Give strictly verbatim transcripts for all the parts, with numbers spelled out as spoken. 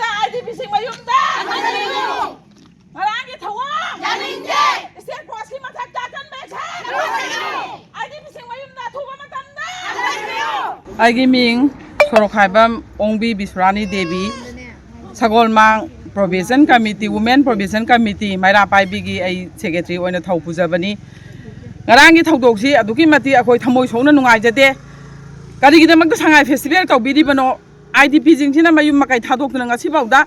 I D ꯄꯤꯁꯤꯡ ꯃꯌꯨꯝꯗ ꯍꯟꯍꯟꯕꯤꯌꯨ! ꯉꯔꯥꯡꯒꯤ ꯊꯧꯑꯣꯡ ꯌꯥꯅꯤꯡꯗꯦ! ꯁ꯭ꯇꯦꯠ ꯐꯣꯔꯁꯀꯤ ꯃꯊꯛꯇ ꯑꯀꯟꯕ ꯑꯦꯛꯁꯟ! ꯑꯥꯏ ꯗꯤ ꯄꯤꯁꯤꯡ ꯃꯌꯨꯝꯗ ꯑꯊꯨꯕ ꯃꯇꯝꯗ ꯍꯟꯍꯟꯕꯤꯌꯨ! ꯑꯩꯒꯤ ꯃꯤꯡ ꯁꯣꯔꯣꯛꯈꯥꯏꯕꯝ ꯑꯣꯡꯕꯤ ꯕꯤꯁ꯭ꯋꯥꯔꯥꯅꯤ ꯗꯦꯕꯤ, ꯁꯒꯣꯜꯃꯥꯡ ꯄ꯭ꯔꯣꯕꯦꯁꯟ ꯀꯃꯤꯇꯤ, ꯋꯨꯃꯦꯟ ꯄ꯭ꯔꯣꯕꯦꯁꯟ ꯀꯃꯤꯇꯤ ꯃꯩꯔꯥ ꯄꯥꯏꯕꯤꯒꯤ ꯑꯩ ꯁꯦꯀ꯭ꯔꯦꯇꯔꯤ ꯑꯣꯏꯅ ꯊꯧ ꯄꯨꯖꯕꯅꯤ꯫ ꯉꯔꯥꯡꯒꯤ ꯊꯧꯗꯣꯛꯁꯤ ꯑꯗꯨꯛꯀꯤ ꯃꯇꯤꯛ ꯑꯩꯈꯣꯏ ꯊꯃꯣꯏ ꯁꯣꯛꯅ ꯅꯨꯡꯉꯥꯏꯖꯗꯦ꯫ ꯀꯔꯤꯒꯤꯗꯃꯛꯇ ꯁꯉꯥꯏ ꯐꯦꯁꯇꯤꯚꯦꯜ ꯇꯧꯕꯤꯔꯤꯕꯅꯣ? ꯑꯥꯏ ꯗꯤ ꯄꯤꯁꯤꯡꯁꯤꯅ ꯃꯌꯨꯝ ꯃꯀꯩ ꯊꯥꯗꯣꯛꯇꯨꯅ ꯉꯁꯤꯐꯥꯎꯗ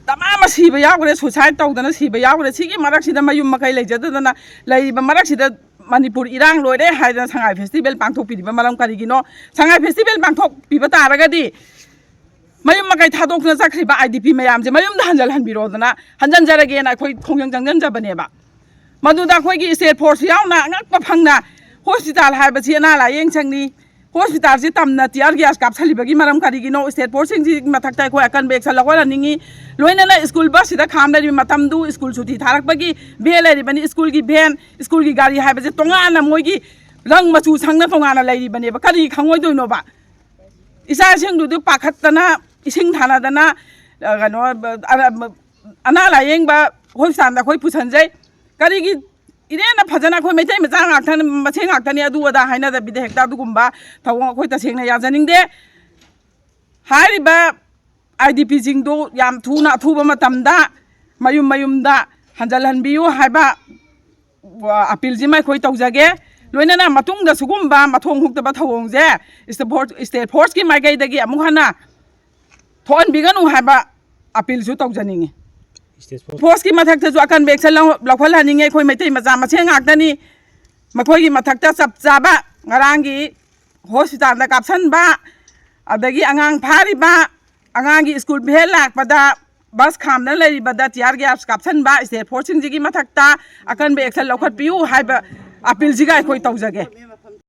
ꯗꯃꯥ ꯑꯃ ꯁꯤꯕ ꯌꯥꯎꯈ꯭ꯔꯦ, ꯁꯨꯁꯥꯏꯠ ꯇꯧꯗꯅ ꯁꯤꯕ ꯌꯥꯎꯈ꯭ꯔꯦ꯫ ꯁꯤꯒꯤ ꯃꯔꯛꯁꯤꯗ ꯃꯌꯨꯝ ꯃꯀꯩ ꯂꯩꯖꯗꯗꯅ ꯂꯩꯔꯤꯕ ꯃꯔꯛꯁꯤꯗ ꯃꯅꯤꯄꯨꯔ ꯏꯔꯥꯡ ꯂꯣꯏꯔꯦ ꯍꯥꯏꯗꯅ ꯁꯉꯥꯏ ꯐꯦꯁꯇꯤꯚꯦꯜ ꯄꯥꯡꯊꯣꯛꯄꯤꯔꯤꯕ ꯃꯔꯝ ꯀꯔꯤꯒꯤꯅꯣ? ꯁꯉꯥꯏ ꯐꯦꯁꯇꯤꯚꯦꯜ ꯄꯥꯡꯊꯣꯛꯄꯤꯕ ꯇꯥꯔꯒꯗꯤ ꯃꯌꯨꯝ ꯃꯀꯩ ꯊꯥꯗꯣꯛꯇꯨꯅ ꯆꯠꯈ꯭ꯔꯤꯕ ꯑꯥꯏ ꯗꯤ ꯄꯤ ꯃꯌꯥꯝꯁꯦ ꯃꯌꯨꯝꯗ ꯍꯟꯖꯤꯜꯍꯟꯕꯤꯔꯣꯗꯅ ꯍꯟꯖꯤꯟꯖꯔꯒꯦꯅ ꯑꯩꯈꯣꯏ ꯈꯣꯡꯖꯪ ꯆꯪꯖꯟꯖꯕꯅꯦꯕ꯫ ꯃꯗꯨꯗ ꯑꯩꯈꯣꯏꯒꯤ ꯁ꯭ꯇꯦꯠ ꯐꯣꯔꯁ ꯌꯥꯎꯅ ꯑꯉꯛꯄ ꯐꯪꯅ ꯍꯣꯁꯄꯤꯇꯥꯜ ꯍꯥꯏꯕꯁꯤ ꯑꯅꯥ ꯂꯥꯌꯦꯡ ꯁꯪꯅꯤ, ꯍꯣꯁꯄꯤꯇꯥꯜꯁꯤ ꯇꯝꯅ ꯇꯤꯌꯥꯔ ꯒ꯭ꯌꯥꯁ ꯀꯥꯞꯁꯜꯂꯤꯕꯒꯤ ꯃꯔꯝ ꯀꯔꯤꯒꯤꯅꯣ? ꯁ꯭ꯇꯦꯠ ꯐꯣꯔꯁꯁꯤꯡꯁꯤꯒꯤ ꯃꯊꯛꯇ ꯑꯩꯈꯣꯏ ꯑꯀꯟꯕ ꯑꯦꯛꯁꯟ ꯂꯧꯍꯜꯍꯟꯅꯤꯡꯉꯤ꯫ ꯂꯣꯏꯅꯅ ꯁ꯭ꯀꯨꯜ ꯕꯁꯁꯤꯗ ꯈꯥꯝ ꯂꯩꯔꯤꯕ ꯃꯇꯝꯗꯨ ꯁ꯭ꯀꯨꯜ ꯁꯨꯇꯤ ꯊꯥꯔꯛꯄꯒꯤ ꯚꯦꯟ ꯂꯩꯔꯤꯕꯅꯤ, ꯁ꯭ꯀꯨꯜꯒꯤ ꯚꯦꯟ, ꯁ꯭ꯀꯨꯜꯒꯤ ꯒꯥꯔꯤ ꯍꯥꯏꯕꯁꯦ ꯇꯣꯉꯥꯟꯅ ꯃꯣꯏꯒꯤ ꯔꯪ ꯃꯆꯨ ꯁꯪꯅ ꯇꯣꯉꯥꯟꯅ ꯂꯩꯔꯤꯕꯅꯦꯕ꯫ ꯀꯔꯤ ꯈꯪꯉꯣꯏꯗꯣꯏꯅꯣꯕ? ꯏꯆꯥꯁꯤꯡꯗꯨꯗꯤ ꯄꯥꯈꯠꯇꯅ ꯏꯁꯤꯡ ꯊꯥꯅꯗꯅ, ꯑ, ꯀꯩꯅꯣ, ꯑ, ꯑꯅꯥ ꯂꯥꯌꯦꯡꯕ ꯍꯣꯁꯄꯤꯇꯥꯜꯗ ꯑꯩꯈꯣꯏ ꯄꯨꯁꯟꯖꯩ꯫ ꯀꯔꯤꯒꯤ ꯏꯔꯦꯟꯅ ꯐꯖꯅ ꯑꯩꯈꯣꯏ ꯃꯩꯇꯩ ꯃꯆꯥ ꯉꯥꯛꯇꯅꯤ, ꯃꯁꯦꯟ ꯉꯥꯛꯇꯅꯤ, ꯑꯗꯨ ꯑꯗꯥ ꯍꯥꯏꯅꯗꯕꯤꯗ ꯍꯦꯛꯇ ꯑꯗꯨꯒꯨꯝꯕ ꯊꯧꯑꯣꯡ ꯑꯩꯈꯣꯏ ꯇꯁꯦꯡꯅ ꯌꯥꯖꯅꯤꯡꯗꯦ꯫ ꯍꯥꯏꯔꯤꯕ ꯑꯥꯏ ꯗꯤ ꯄꯤꯁꯤꯡꯗꯨ ꯌꯥꯝ ꯊꯨꯅ ꯑꯊꯨꯕ ꯃꯇꯝꯗ ꯃꯌꯨꯝ ꯃꯌꯨꯝꯗ ꯍꯟꯖꯤꯜꯍꯟꯕꯤꯌꯨ ꯍꯥꯏꯕ, ꯑ, ꯑꯄꯤꯜꯁꯤꯃ ꯑꯩꯈꯣꯏ ꯇꯧꯖꯒꯦ꯫ ꯂꯣꯏꯅꯅ ꯃꯇꯨꯡꯗ ꯁꯤꯒꯨꯝꯕ ꯃꯊꯣꯡ ꯍꯨꯛꯇꯕ ꯊꯧꯑꯣꯡꯁꯦ ꯁ꯭ꯇꯦꯠ ꯐꯣꯔꯁ, ꯁ꯭ꯇꯦꯠ ꯐꯣꯔꯁꯀꯤ ꯃꯥꯏꯀꯩꯗꯒꯤ ꯑꯃꯨꯛ ꯍꯟꯅ ꯊꯣꯛꯍꯟꯕꯤꯒꯅꯨ ꯍꯥꯏꯕ ꯑꯄꯤꯜꯁꯨ ꯇꯧꯖꯅꯤꯡꯉꯤ꯫ ꯁ꯭ꯇꯦꯠ ꯐꯣꯔꯁ ꯐꯣꯔꯁꯀꯤ ꯃꯊꯛꯇꯁꯨ ꯑꯀꯟꯕ ꯑꯦꯛꯁꯟ ꯂꯧ-, ꯂꯧꯈꯠꯍꯟꯅꯤꯡꯉꯤ꯫ ꯑꯩꯈꯣꯏ ꯃꯩꯇꯩ ꯃꯆꯥ ꯃꯁꯦꯟ ꯉꯥꯛꯇꯅꯤ꯫ ꯃꯈꯣꯏꯒꯤ ꯃꯊꯛꯇ ꯆꯞ ꯆꯥꯕ ꯉꯔꯥꯡꯒꯤ ꯍꯣꯁꯄꯤꯇꯥꯜꯗ ꯀꯥꯞꯁꯟꯕ, ꯑꯗꯒꯤ ꯑꯉꯥꯡ ꯐꯥꯔꯤꯕ, ꯑꯉꯥꯡꯒꯤ ꯁ꯭ꯀꯨꯜ ꯚꯦꯟ ꯂꯥꯛꯄꯗ ꯕꯁ ꯈꯥꯝꯗꯅ ꯂꯩꯔꯤꯕꯗ ꯇꯤꯌꯥꯔ ꯒ꯭ꯌꯥꯁ ꯀꯥꯞꯁꯟꯕ, ꯁ꯭ꯇꯦꯠ ꯐꯣꯔꯁꯁꯤꯡꯁꯤꯒꯤ ꯃꯊꯛꯇ ꯑꯀꯟꯕ ꯑꯦꯛꯁꯟ ꯂꯧꯈꯠꯄꯤꯌꯨ ꯍꯥꯏꯕ ꯑꯄꯤꯜꯁꯤꯒ ꯑꯩꯈꯣꯏ ꯇꯧꯖꯒꯦ꯫